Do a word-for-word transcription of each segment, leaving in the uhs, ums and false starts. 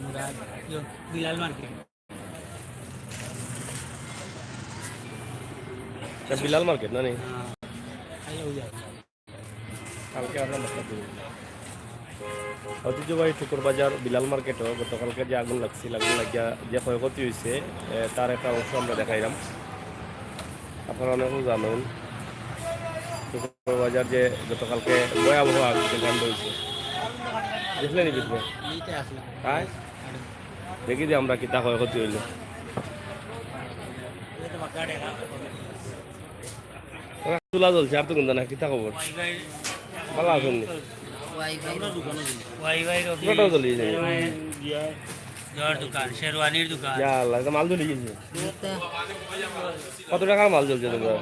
মুরাদ, ইয়ো, বিলাল মার্কেট। এটা বিলাল মার্কেট না নি? হ্যাঁ, এই ওই আর কি। কালকে আমরা মতলব ঐতিহ্যবাহী ঠুকুর বাজার বিলাল মার্কেটও গতকালকে যে আগুন লাগছিল, আগুন লাগিয়া যে ক্ষয়ক্ষতি হয়েছে, এ, তার একটা অংশ আমরা দেখাইলাম। আপনারা অনেকেও জানেন ঠুকুর বাজার যে গতকালকে ভয়াবহ আগুন কাণ্ড হয়েছে, দেখলেনি ভিতরে? এইটা আসলে হ্যাঁ, দেখি যে আমরা কিতা ক্ষয়ক্ষতি হইল। চুলা জ্বলছে, আর তো কিন্তু না। কিতা খবর? ভালো আছেন নি? ওয়াইফাই। পুরোটাও জ্বলি গেছে। জোর দোকান, শেরওয়ানির দোকান। ইয়া আল্লাহ, এটা মাল জ্বলি গেছে। কত টাকার মাল জ্বলছে তোমরা?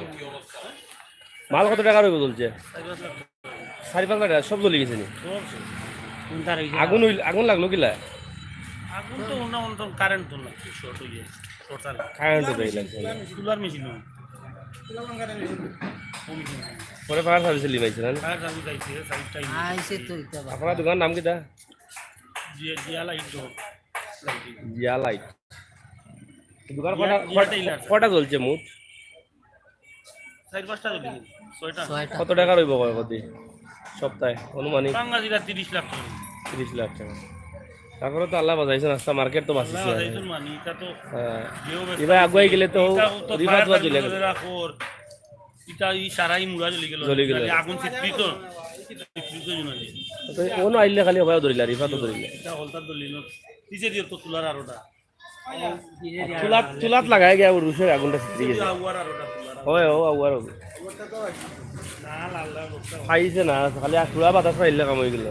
মাল কত টাকার হইব জ্বলছে? চারি পাঁচ লাখ টাকা সব জ্বলি গেছে নি? কোনটা রয়েছে? আগুন হইল, আগুন লাগলো কিলা? আগুন তো অন্য অন্য কারেন্ট তো না, শর্ট হয়ে যায়, শর্ট সার্কিট। কারেন্ট তো লাগছে না। Cooler machine. পরে ফায়ার সার্ভিসে লিমাইছে না? ফায়ার সার্ভিস আইছে, সার্ভিস টাইম। আইছে তো এটা বা- আপনার দোকান নাম কিতা? জিয়া, জিয়া লাইট তো। জিয়া লাইট। দোকান জিয়া, কটা, জিয়া কটা, টেইলার। কটা জ্বলছে মোট? চার পাঁচটা জ্বলি গেছে, ছয়টা। ছয়টা। কত টাকা রইব কয় প্রতি সপ্তাহে আনুমানিক? পাঙ্গাসিরা তিরিশ লাখ টাকা। তিরিশ লাখ টাকা। তারপরে তো আল্লাহ বাঁচাইছেন, আস্তা মার্কেট তো বাঁচিছে। আল্লাহ বাঁচাইছেন মানে, এটা তো হ্যাঁ। যেও ব্যস্ত এবার আগুয়াই গেলে তো এটা তো রিফাত ফায়ার বাদ জ্বলে সার্ভিস গেল। ধরে রাখো, এটা এই সারাই মুড়া জ্বলি গেল। জ্বলি গেল। আগুন চিত্রিত, চিত্রিত জ্বলে। তো অন্য আইলে খালি হবায় ধরিলা, রিফাত ধরিলে। এটা হলতার দলিল। নিচে দিয়ে তো তুলার আরোটা। তুলাত, তুলাত লাগাই গিয়া ওর রুশে আগুনটা ছিটকে গেছে। আগুয়ার আরোটা তুলার। হয়, ও আগুয়ার হবে। না, লাল লাল করতে হবে। খাইছে না, খালি আর তুলা বাতাস পাইলে কাম হয়ে গেল।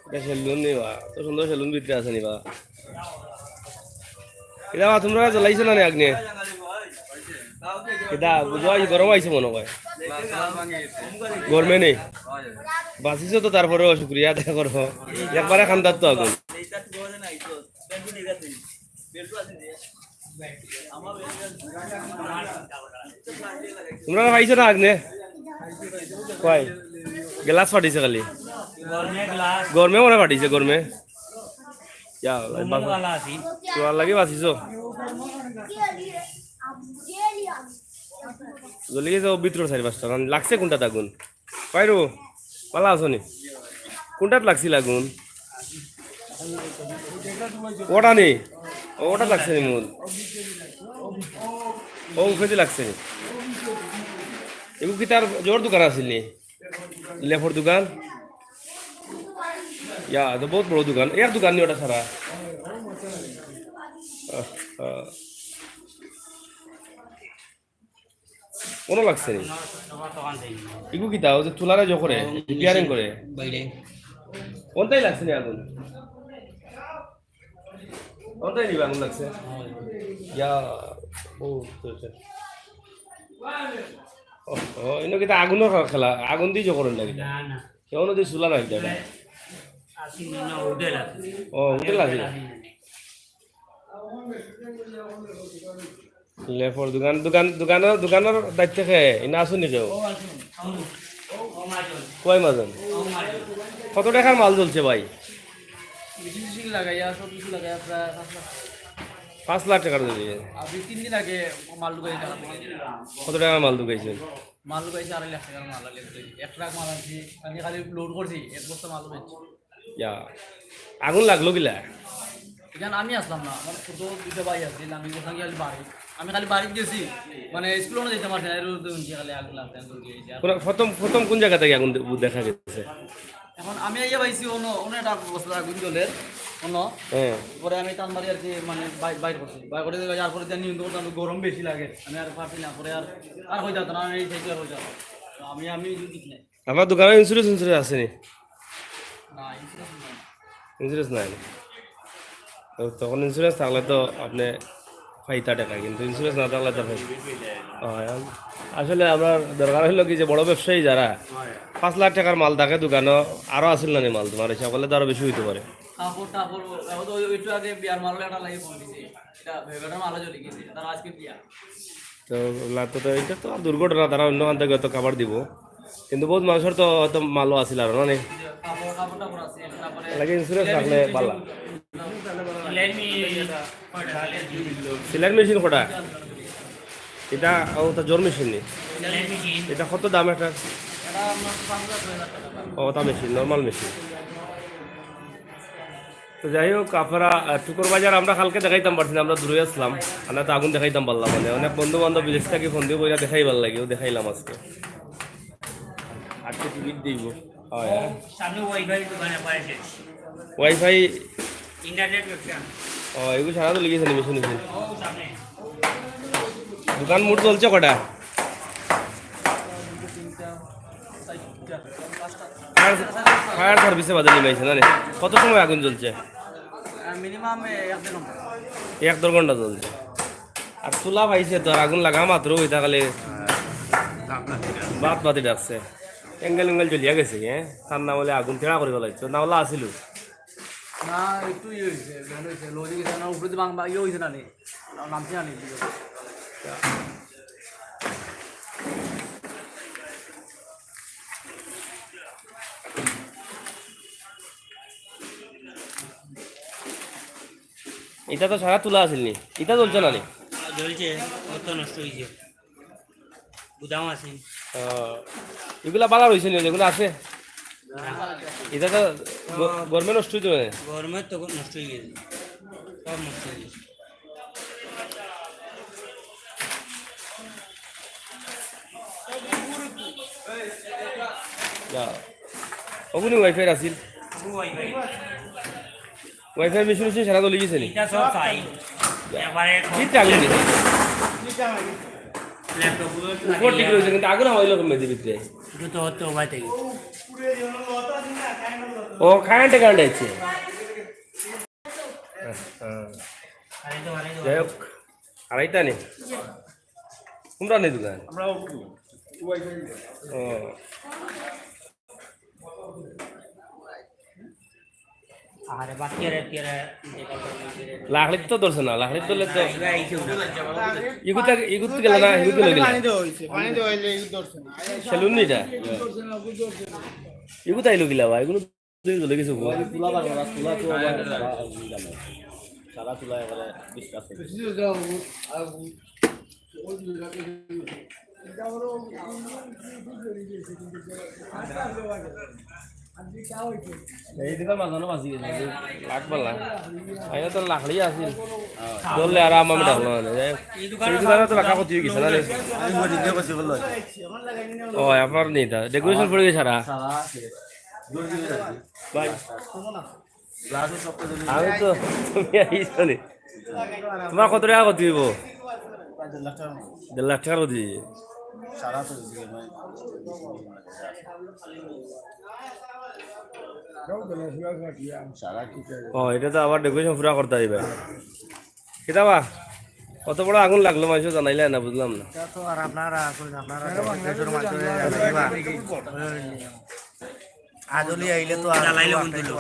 এটা সেলুন নি বা, তো সুন্দর সেলুন ভিতরে আছে নি বা। এটা বা তোমরা জ্বলাইছো না নি আগ্নে? এটা বুঝো, এই গরম আইছে মনে হয়। গরমে নেই। বাঁচিছো তো, তারপরেও শুক্রিয়া আদায় করো। একবারে খান্দার তো আগুন। তোমরা পাইছো না আগ্নে? কই? গ্লাস ফাটিছে খালি। গরমে গ্লাস, গরমে মনে ফাটিছে, গরমে। ইয়া আল্লাহ, বাঁচা। মোমওয়ালা আছি। তোমার লাগি বাঁচিছো। জ্বলি গেছে ও ভিতরে চারি পাঁচটা। মানে লাগছে কোনটাত আগুন? পাইরু, ভালা আছো নি? কোনটাত লাগছিল আগুন? ওটা নেই। ও, ওটা লাগছে নি মূল? ও, উপরেদি লাগছে নি? এগু কিতার জোর দোকান আছিল নি? লেফর দোকান? ইয়া, তো বহুত বড় দোকান। এক দোকান নি ওটা সারা? আহ, আহ। কোনো লাগছে নি? এগু কিতা? ও যে তুলারে জো করে, রিপেয়ারিং করে। বাইরে। কোনটাই লাগছে নি আগুন? কোনটাই নিবা আগুন লাগছে? ইয়া, ও, তো, তো। ও, ও, ইনো কিতা আগুনর খেলা, আগুন দি জো করেন না কিতা? না, না। কেউ নদী চুলা নাই দাদা। আসি না, হোটেল আছে। ও, হোটেল আছে। লেফর দোকান, দোকান, দোকানর, দোকানর দায়িত্ব কে? ইনা আছো নি কেউ? কয় মাজন? কত টাকার মাল চলছে ভাই? মেশিন টেশিন লাগাইয়া, সব কিছু লাগাইয়া প্রায় পাঁচ লাখ। পাঁচ লাখ টাকার চলছে। আর দুই তিন দিন আগে মাল ঢুকাই দিলাম। কত টাকার মাল ঢুকাইছেন? মাল ঢুকাইছি আড়াই লাখ টাকার মাল, আর লেখতে এক ট্রাক মাল আনছি, আমি খালি লোড করছি, এক বস্তা মাল ঢুকাইছি। ইয়া, আগুন লাগলো কিলা? এখানে আমি আসলাম না, আমার ছোট দুইটা ভাই আছে, আমি গেছিলাম খালি বাড়ি, আমি খালি বাড়িত গেছি, মানে স্কুলে যেতে পারছি না, এর মধ্যে শুনছি খালি আগুন লাগছে, আমি দৌড়ে গেছি। আর কোন, প্রথম, প্রথম কোন জায়গা থেকে আগুন দে-, দেখা গেছে? এখন আমি আইয়া পাইছি অন্য, অন্য একটা বস্তা আগুন জ্বলের, অন্য। হ্যাঁ। পরে আমি টান মারি আর কি, মানে বাই-, বাইর করছি, বাইর করে দিয়ে যাওয়ার পরে জানি কিন্তু ওটা গরম বেশি লাগে, আমি আর পারছি না, পরে আর, আর হয়ে যাতো না, আমি এই সাইডে আর হয়ে যাতো। তো আমি, আমি যদি নাই। আপনার দোকানে ইন্স্যুরেন্স, ইন্স্যুরেন্স আছে নি? না, ইন্স্যুরেন্স নাই। ইন্স্যুরেন্স নাই। তো তখন ইন্স্যুরেন্স থাকলে তো আপনি পাইতা টাকা, কিন্তু ইন্স্যুরেন্স না থাকলে তো পাই-, হয়, আসলে আমরা দরকার হইলো কি যে বড় ব্যবসায়ী যারা, পাঁচ লাখ টাকার মাল থাকে দোকানে, আরো আসিল না নি মাল তোমার, হিসাব করলে তো আরো বেশি হইতে পারে। কাপড় টাপড়, এখন তো ওই, একটু আগে বিয়ার মাল একটা লাগে ফোন দিছে, এটা ভেবেটার মালও চলে গেছে, তার আজকে বিয়া। তো ওগুলা তো, তো এটা তো আর দুর্ঘটনা, তারা অন্য খান থেকে হয়তো কাবার দিব, কিন্তু বহুত মানুষের তো হয়তো মালও আসিল আরো না নি? কাপড়, কাপড় টাপড় লাগে ইন্স্যুরেন্স রাখলে ভালা। সেলাইর মেশিন কটা? ইটা, ও, তো জোর মেশিন নি। ইটা কত দাম এটার? ও, তা মেশিন, নরমাল মেশিন। তো যাই হোক, আপনারা, আহ, টুকর বাজার আমরা কালকে দেখাইতাম পারছি না, আমরা দূরে আছলাম। আমরা তো আগুন দেখাইতাম পারলাম না। অনেক বন্ধু বান্ধব বিদেশ থাকি ফোন দিয়া কইরা দেখাইবার লাগি, ও দেখাইলাম আজকে। আজকে টিকিট দিব। হয়, হ্যাঁ। সামনে ওয়াইফাই দোকান একবারে শেষ। ওয়াইফাই? ইন্টারনেট ব্যবসা। ও, এগু সারা তো লেগেছে নি মেশিন মেশিন। ও, সামনে। দোকান মোট চলছে কটা? ফায়ার, ফায়ার সার্ভিসে বাদে নিমাইছে না রে? কত সময় আগুন জ্বলছে? মিনিমাম এক দেড় ঘন্টা। এক দেড় ঘন্টা জ্বলছে। আর চুলা পাইছে তো, আর আগুন লাগা মাত্র ওইটা খালি বাত বাতি ডাকছে। অ্যাঙ্গেল অ্যাঙ্গেল জ্বলিয়া গেছে, হ্যাঁ? তার না বলে আগুন তেড়া করে ফেলাইছে, না বলে আসিল। না, একটু ইয়ে হয়েছে, বন্ধ হয়েছে, লড়ি গেছে না, উপরে তো বাং-, ইয়ে হয়েছে না নি, না-, নামছে না নি, ইয়ে হয়েছে। ইটা তো সারা তুলা আছিল নি, ইটা জ্বলছে না নি? জ্বলছে, অত নষ্ট হয়েছে। গুদাম আছে। আহ, এগুলা বালা রইছে নি, যেগুলা আছে? না। ইটা তো গ-, গরমে নষ্ট হইতো না? গরমে তো নষ্ট হয়ে গেছে, সব নষ্ট হয়ে গেছে। যা। ওগুনি ওয়াইফাই আছিল। ওয়াইফাই। ওয়াইফাই মেশিন মেশিন সারা তো লিখেছে নি? এটা সব সাইড। একবারে কি টাইম নি? ল্যাপটপ গুলো তো উপর ঠিক রয়েছে, কিন্তু আগুন হইলো কমে দিবি রে। এটা তো হতে ওবাই থেকে। ও, কারেন্টে কারেন্ট আছে। হ্যাঁ। আরে তো, আরে তো। যাই হোক, আড়াইটা নি? তোমরা নেই দোকান? আমরা ওপেন। ও। আরে বাদ কে রে, কে রে? লাকড়ি তো ধরছে না, লাকড়ি ধরলে তো। ইগুতা, ইগুত গেল না, ইগুত গেল গেল। পানি দেওয়া হয়েছে, পানি দেওয়া হইলে ইগুত ধরছে না। সেলুন নি এটা? ইগুতা আইলো গিলা বা, এগুলো দুই জ্বলে গেছে গো। তুলা বার করা, তুলা তো আবার সারা, সারা তুলা এবারে ডিসকাস হয়েছে। এই দিকে মাঝানো বাঁচি গেছে। লাখ বালা। আইনা তো লাকড়ি আছিল। ধরলে আর আমি ডাকলো না। যাই হোক। এই দোকানে তো রাখা ক্ষতি হয়ে গেছে না রে? আমি ওই দিকে বসে বললো। ও, আপনার নেই তা। ডেকোরেশন পড়ে গেছে সারা। সারা আছে। ভাই। আমি তো, তুমি আইছো নি। তোমার কত টাকা ক্ষতি হইব? দেড় লাখ টাকার ক্ষতি হইব। ও, এটা তো আবার ডেকোরেশন পুরা করতে হইবে। কিতাবা, কত বড় আগুন লাগলো, মানুষ জানাইলে না, বুঝলাম না। এটা তো আর আপনারা, আপনারা আদলি আইলে তো আর জ্বালাইলে বন্ধ হইলো।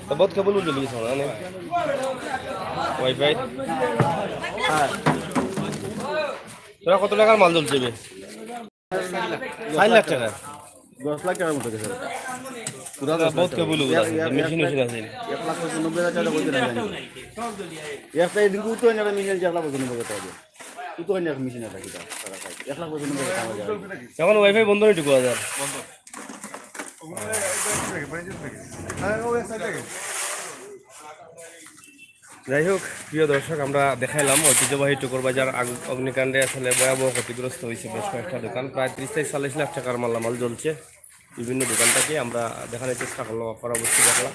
তো বহুত কেবল উঠে লিখেছ না, নে? ওয়াইফাই। হ্যাঁ। তোরা কত টাকার মাল জ্বলছে বে? চার লাখ টাকা। দশ লাখ টাকার মতো গেছে। পুরা দশ লাখ বহুত টাকা। কেবল উঠে আছে, এক, এক, মেশিন এক, মেশিন আছে। এক লাখ পঁচানব্বই হাজার টাকা বলতে না জানি। একটা এদিকে উঠতে হয় না, মেশিন এক লাখ পঁচানব্বই হাজার টাকা দিয়ে। উঠতে হয় না, এক মেশিন একটা কিটা, সারা কাজ। এক লাখ পঁচানব্বই হাজার টাকা আমার যায়। এখন ওয়াইফাই বন্ধ নেই, টুকু হাজার। যাই হোক, প্রিয় দর্শক, আমরা দেখাইলাম ঐতিহ্যবাহী টুকুর বাজার আগ-, অগ্নিকাণ্ডে আসলে ভয়াবহ ক্ষতিগ্রস্ত হয়েছে বেশ কয়েকটা দোকান। প্রায় ত্রিশ থেকে চল্লিশ লাখ টাকার মালামাল জ্বলছে বিভিন্ন দোকান থেকে। আমরা দেখানোর চেষ্টা করলাম, আপনারা অবশ্যই দেখলাম।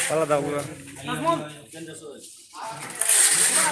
পালা দাও পুরা।